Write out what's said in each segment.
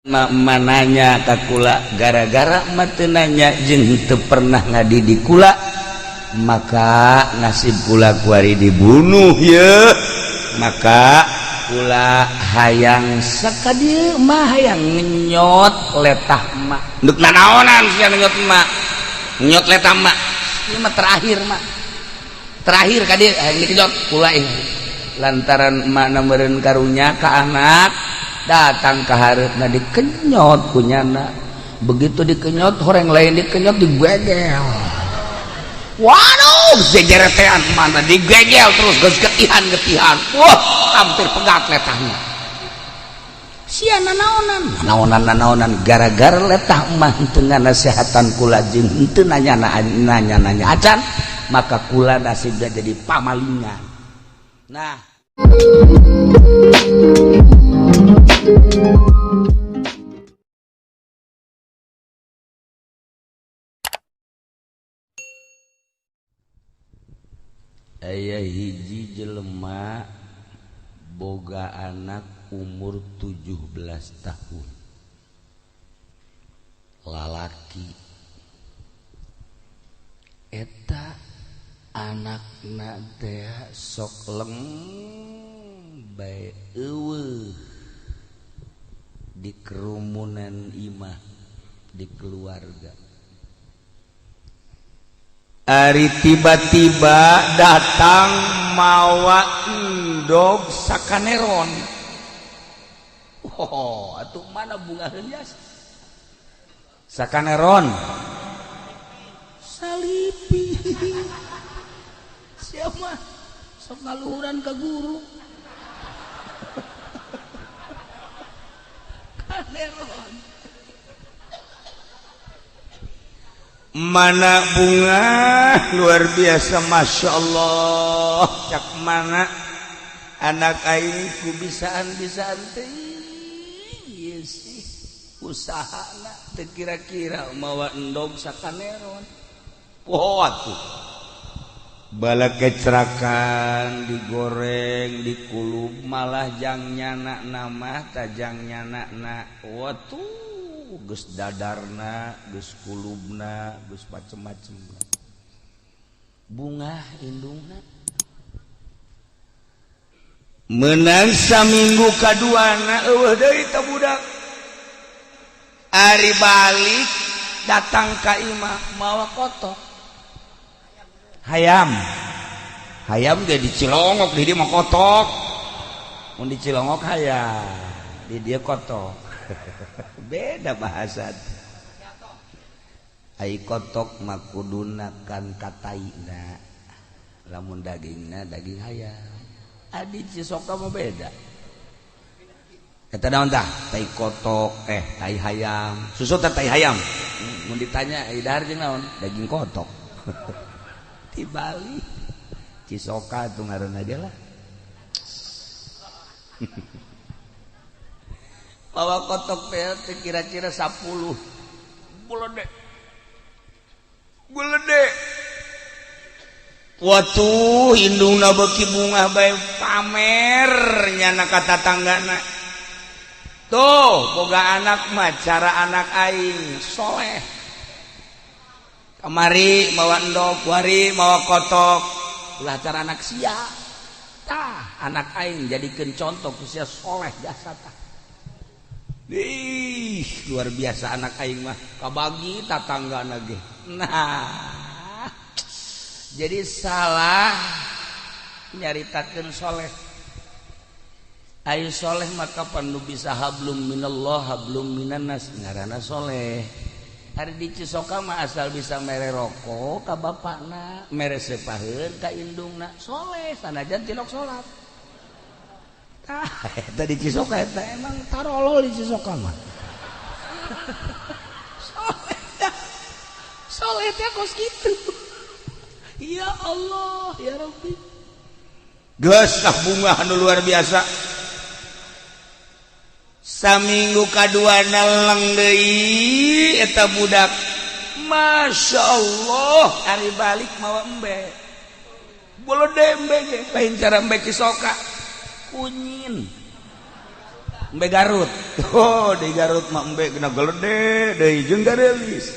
Mananya ka kula gara-gara emak teu nanya jeung teu pernah ngadidik kula, maka nasib kula kuari dibunuh ye. Maka kula hayang sakadieu mah hayang ngenyot letah emak. Nduk nanaonan sia ngenyot emak, ngenyot letah emak ieu mah terakhir mak, terakhir ka dieu hayang dikenyot kula ieu lantaran emak meureun karunya ka anak. Datang ke hareupna dikenyot kunyana. Begitu dikenyot, horeng lain dikenyot, digegel. Waduh, jejeretean mana digegel terus geus getihan-getihan. Wah, hampir pegat letahnya. Sia nanaonan nanaonan nanaonan gara-gara letah mah teu nasehatan kula jeung henteu nanya nanya nanya acan, maka kula nasibna jadi pamalingan. Nah, aya hiji jelema boga anak umur 17 tahun, lalaki. Eta anakna teh sok leng bae, eueuh di kerumunan imah, di keluarga. Ari tiba-tiba datang mawa endog sakaneron. Oh, atuh mana bunga heulias sakaneron salipi. Siapa sok ngaluhuran ka guru kaneron. Mana bunga luar biasa, masya Allah. Cak mana anak aing ku bisaan-bisaan teh ieu sih usahana teu kira-kira mawa endog sakaneron. Poho atuh bala kecerakan digoreng dikulub malah jang nyana nama tajang nyana na watuh geus dadarna geus kulubna geus macem-macem bunga indungna. Menang saminggu kaduana eueuh deui teh budak. Ari balik datang ka imah mawa kotok hayam. Hayam ge dicilongok di dieu mah kotok, mun dicilongok hayam, di dieu kotok. Beda bahasa. Ai kotok mah kuduna kan kataina, lamun dagingna daging hayam. Adi Cisoka mah beda. Eta naon tah? Tai kotok, tai hayam. Susu teh tai hayam. Mun ditanya ai dahar jeung naon? Daging kotok. Di Bali Cisoka tuh ngaranna ge lah. Bawa kotok teh kira-kira 10. Buledek. Buledek. Watuh indungna beuki bungah bae pamer nyana ka tatanggana. Tuh boga anak mah cara anak aing soleh. Kamari mawa endog, kuari mawa kotok. Ulah cara anak sia. Tah anak aing jadikeun contoh ku sia soleh jasa tah. Ih, luar biasa anak aing mah kabagi tatanggana ge. Nah, jadi salah nyaritakeun soleh. Ayo soleh maka pandu bisa hablum minallah hablum minannas ngaranna soleh. Ari di Cisoka mah asal bisa mere rokok ka bapakna, mere sepaheun ka indungna, soleh sanajan tilok salat. Tah eta di Cisoka eta emang tarolol di Cisoka mah. Soleh teh, soleh teh kos kitu. Ya Allah, ya Rabbi. Geus tah bunga anu luar biasa. Saminggu kadua neleng deui eta budak. Masya Allah, ari balik mawa embe. Bolode embe ge, lain cara embe Cisoka. Kunyin. Embe Garut. Oh, di Garut mah embe kena gelede deui jeung garelis.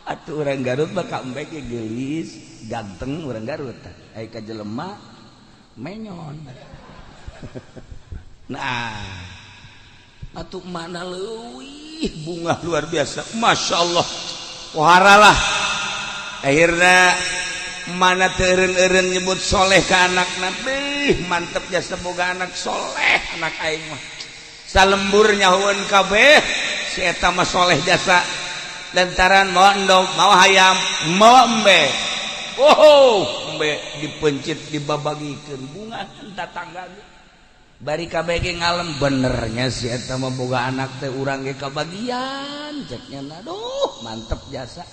Atuh urang Garut mah ka embe ge geulis, ganteng urang Garut. Ai ka jelema menyon. Nah, atuh mana leuwih bunga luar biasa. Masya Allah. Waharalah. Akhirna mana teureun-eureun nyebut soleh ke anak nabi, mantep jasa boga anak soleh anak aing mah. Salembur nyahueun kabeh si eta mah soleh jasa. Lantaran mawa endog, mawa hayam, mawa embe. Oh, embe dipencit dibabagikeun bunga tatangga. Bari kabeh ge ngalem benernya si eta mah boga anak teh urang ge kabagian ceknya. Aduh, mantep jasa.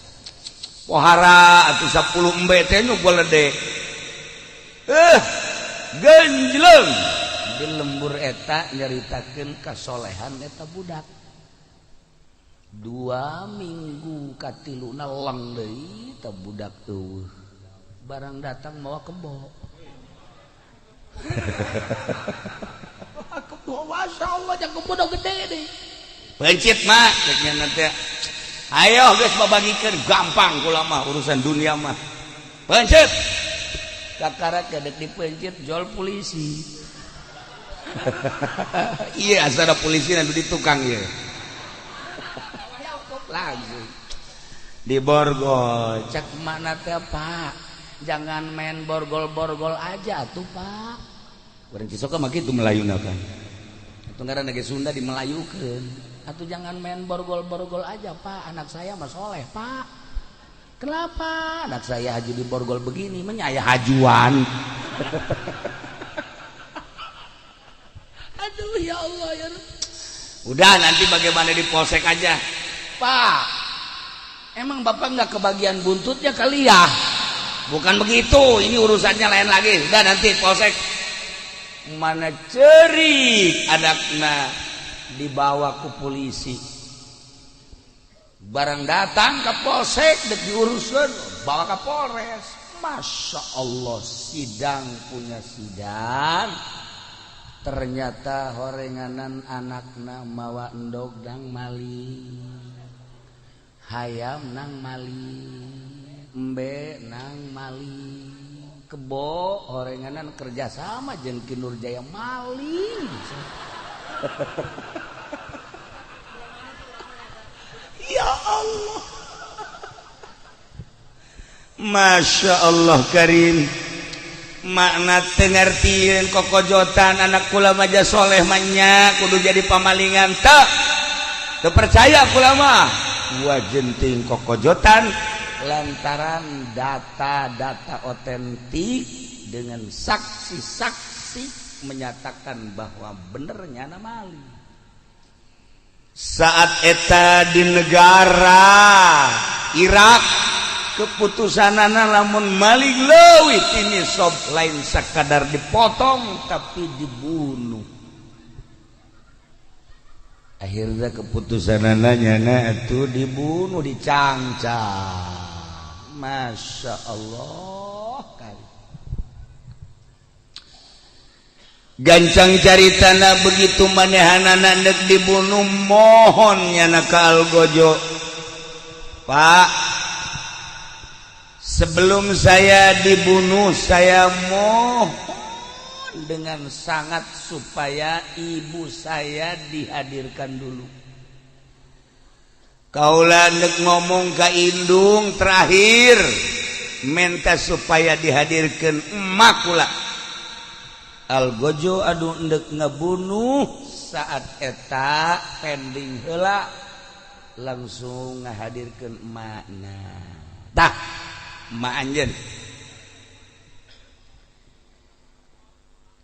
Pohara atuh 10 embe teh nu golede. Genjleng di lembur eta nyaritakeun kasolehan eta budak. 2 minggu katiluna leng deui eta budak eueuh. Barang datang mawa kebo. Kebo masyaallah jang kebo gede deui. Pencit mah ceknya nanti. Ayo geus babagikeun gampang kula mah urusan dunia mah. Pencit. Kakara kedek dipencit jol polisi. Iya asal ada polisi nanti di tukang ieu. Langsung di borgol cek mana teh Pak, jangan main borgol-borgol aja tuh Pak. Urang Cisoka mah kitu melayuna kan. Atuh ngaranna ge Sunda dimelayukeun. Atau jangan main borgol-borgol aja Pak, anak saya mah soleh Pak. Kenapa anak saya haji di borgol begini, menyaya hajuan. Aduh ya Allah ya. Udah nanti bagaimana di polsek aja Pak. Emang bapak nggak kebagian buntutnya kali ya? Bukan begitu, ini urusannya lain lagi. Udah nanti polsek. Mana cerik anakna dibawa ke polisi. Barang datang ke polsek dek diuruskan, bawa ke Polres. Masya Allah, sidang punya sidang. Ternyata horenganan anakna mawa endog nang maling, hayam nang maling, embe nang maling, kebo horenganan kerjasama jeung Ki Nurjaya maling. Ya Allah, Masya Allah Karim. Makna tengertieun kokojotan anak kula maja soleh manya kudu jadi pamalingan teu. Teu percaya kula mah. Wajenting kokojotan lantaran data-data otentik dengan saksi-saksi menyatakan bahwa benernya maling. Saat eta di negara Irak keputusanana lamun maling leuwih ini sob lain sakadar dipotong tapi dibunuh. Akhirnya keputusanana nyana itu dibunuh, dicangcang. Masya Allah kali. Gancang caritana begitu manehanana nek dibunuh mohon nyana ka Algojo. Pak, sebelum saya dibunuh saya mohon dengan sangat supaya ibu saya dihadirkan dulu. Kaula nek ngomong ka indung terakhir minta supaya dihadirkan emak kula. Algojo aduh ndek ngebunuh saat eta pending heula langsung ngahadirkeun emakna. Tah, emak anjeun.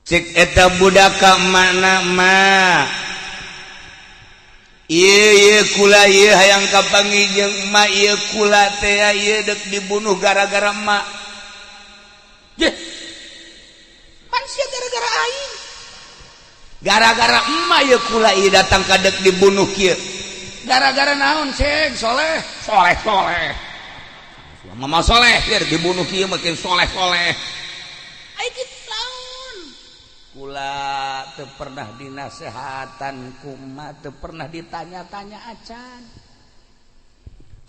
Cek eta budak ka emakna, emak. Ieu ieu kula ieu hayang kapanggih jeung emak ieu kula teh ieu deuk dibunuh gara-gara emak. Jeh. Manusia gara-gara aing. Gara-gara emak ieu kula ieu datang ka deuk dibunuh kieu. Gara-gara naon ceng soleh, soleh soleh. Mama soleh biar dibunuh kieu makin soleh soleh. Kula teu pernah dinasehatan ku emak, teu pernah ditanya-tanya acan.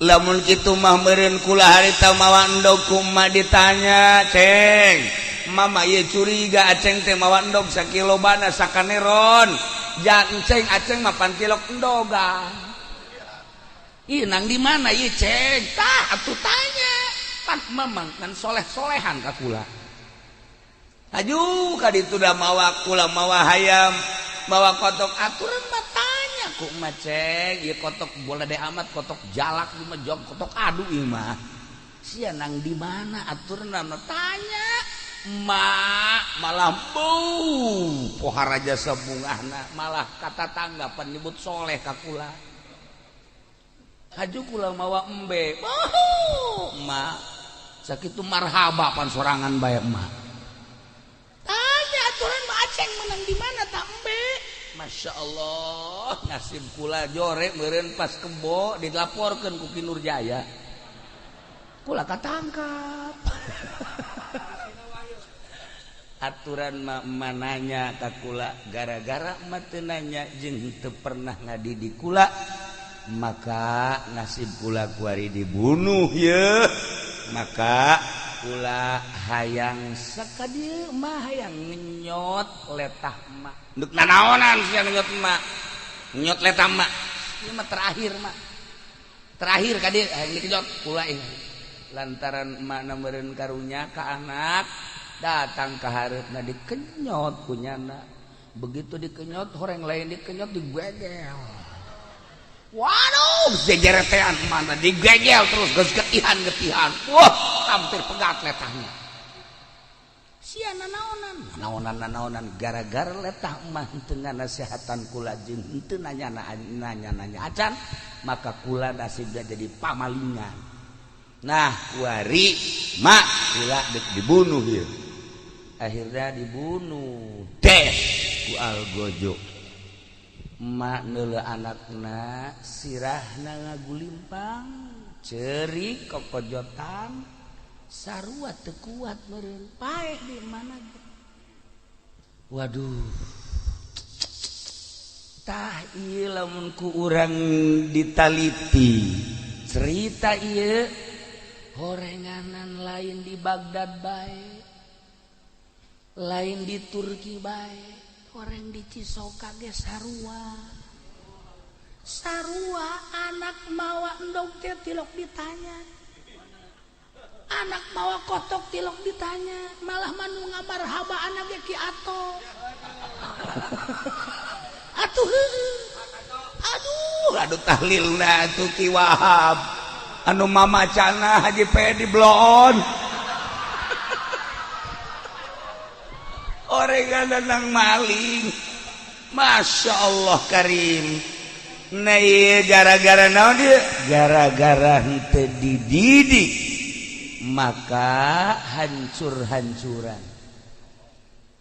Lamun kitu mah meureun kula harita mawa endog ku emak ditanya, "Ceng, mama ieu curiga aceng teh mawa endog sakilo bana sakaneron. Jangan ceng aceng mah pantilok endogan. Ih nang di mana ieu ceng?" Tah atuh tanya. Pan mamang kan soleh-solehan ka kula. Aju ka ditu da mawa kula mawa hayam, mawa kotok aturan mah tanya ku emak, "Ceng, ieu kotok bola de amat kotok jalak ieu mah jog kotok adu ieu mah. Sia nang di mana?" Aturan mah tanya. Emak malah beuh pohara jasa bungahna, malah kata tangga pan nyebut soleh ka kula. Haju kula mawa embe. Beuh, emak sakitu marhaba pan sorangan bae emak. Tanya aturan mah, "Aceng menang di mana tak embe?" Masya Allah, nasib kula jore meureun pas kebo dilaporkeun ku Ki Nurjaya. Kula katangkap. Aturan mah nanya ka kula, gara-gara emak teu nanya jeung teu pernah ngadidik kula, maka nasib kula kuari dibunuh ye. Maka kula hayang sakadieu mah hayang ngenyot letah emak. Nduk nanaonan sia ngenyot emak, ngenyot letah emak. Ieu mah terakhir mak. Terakhir ka dieu hayang dikenyot kula ieu. Lantaran emak meureun karunya ka anak, datang ka hareupna dikenyot ku nyana. Begitu dikenyot horeng lain dikenyot digegel. Waduh, jejeretean mana digegel terus geus getihan-getihan. Wah, hampir pegat letahnya. Sia nanaonan, nanaonan nanaonan gara-gara letah mah teu ngasehatan kula jeung henteu nanya-nanya acan, maka kula nasibna jadi pamalingan. Nah, kuari mak kula dek dibunuh ieu. Akhirnya dibunuh deh ku Algojo. Emak neuleuh anakna sirahna ngagulimpang, ceurik kokojotan, sarua teu kuat meureun, paeh di mana ge. Waduh. Tah ieu lamun ku urang ditaliti cerita ieu horenganan lain di Baghdad bae, lain di Turki bae, orang di Cisoka ge sarua. Sarua anak mawa endog teh tilok ditanya. Anak mawa kotok tilok ditanya, malah manu ngamarhaba anak ge Ki Ato. Atuh heueuh. Aduh, aduh tahlilna atuh Ki Wahab. Anu mamacana Haji Pedi bloon. Orengan nang maling. Masya Allah Karim. Nah ieu gara-gara naon ieu? Gara-gara henteu dididik maka hancur-hancuran.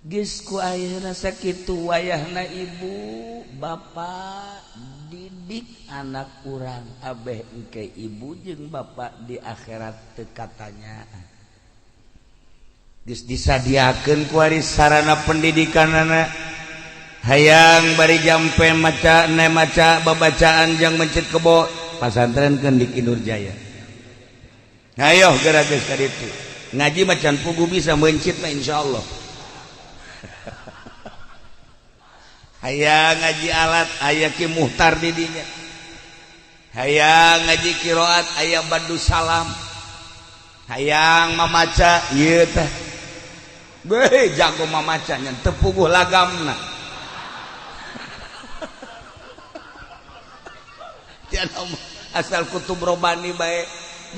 Geus ku ayeuna sakitu wayahna ibu bapak didik anak urang abeh engke ibu jeung bapak di akhirat teu katanyaan. Geus disadiakeun ku ari sarana pendidikanana. Hayang bari jampe maca ne maca babacaan jang mencit kebo pasantrenkeun di Ki Nurjaya. Hayoh geura geus ka ditu. Ngaji macan pugu bisa mencit mah insyaallah. Hayang ngaji alat aya Ki Muhtar di dinya. Hayang ngaji qiraat aya Badu Salam. Hayang mamaca ieu teh. Beuh jago mamacanya teu puguh lagamna. Asal kutub robani bae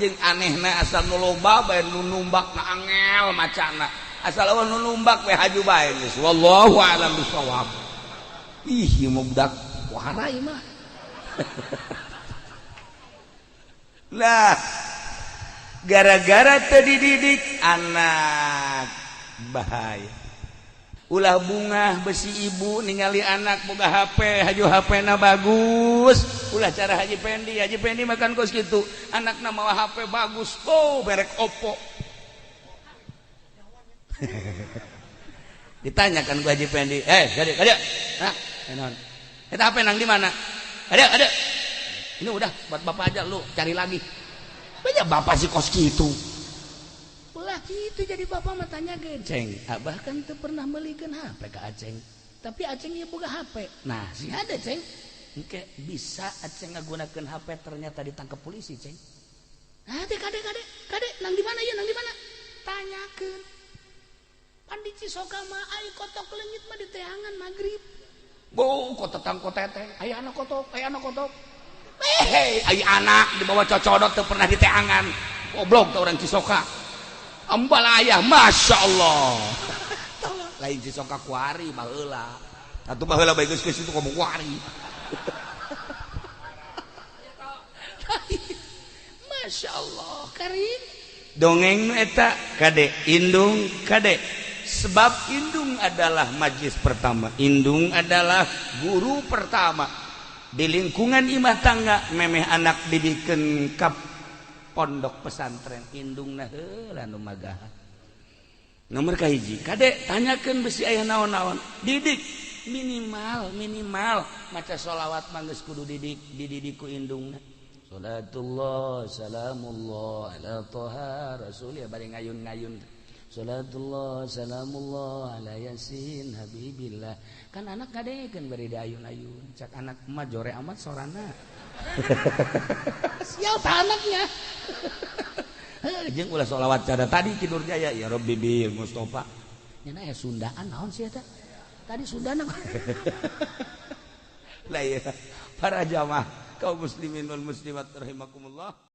jeung anehna asal nu loba bae nu numbak na angel macana. Asal eueuh nu numbak we haju bae geus. Wallahu a'lam bishawab. Ih ieu mah budak waharai mah. Nah, gara-gara teu dididik anak bahaya. Ulah bungah besi ibu ningali anak boga HP, haju HP-na bagus. Ulah cara Haji Pendi, Haji Pendi makan kos kitu. Anakna mawa HP bagus, oh merek Oppo. Ditanyakan ku Haji Pendi, "Eh, kade, kade. Nah, naon? Eta HP nang di mana? Ada, ada. Ini udah buat bapak aja, lu cari lagi." Banyak bapak sih kos gitu. Ulah gitu jadi bapak mah tanya ke Ceng. Abah kan teu pernah melikeun HP ke Aceng. Tapi Aceng ieu boga HP. Nah, sih ada, Ceng. Engke bisa Aceng ngagunakeun HP ternyata ditangkap polisi, Ceng. Nah, kade, kade, kade, nang di mana ya, nang di mana? Tanyakeun. Pan di Cisoka mah ai kotok leungit mah diteangan maghrib. Go kotetang koteteng, aya anak kotok, aya anak kotok. Eh, ai anak dibawa cocodot teu pernah diteangan. Goblok teh orang Cisoka. Ambal ayah, Masya Allah. Lain Cisoka kuari baheula. Atuh baheula bae geus geus itu ngomong kuari. Masya Allah, Karim. Dongeng eta kade indung kade. Sebab indung adalah majlis pertama, indung adalah guru pertama di lingkungan imah tangga. Memeh anak dibikin kap pondok pesantren, indung nah heula nu magahan. Nomor kahiji, kade tanyakeun besi aya naon-naon. Didik minimal minimal maca sholawat mah geus kudu didik dididik ku indungna. Salatullah salamullah ala toha rasul ya bari ngayun-ngayun. Salatullah salamullah ala yasin habibillah. Kan anak ngadekeun bari diayun-ayun. Cak anak mah jore amat sorana. Sial ta anaknya. Heuh jeung ulah sholawat cara tadi Ki Nurjaya ya Rabbi bil Mustafa. Nya aya Sundaan naon sih eta? Tadi Sundana. Lah ya para jamaah kaum muslimin wal muslimat rahimakumullah.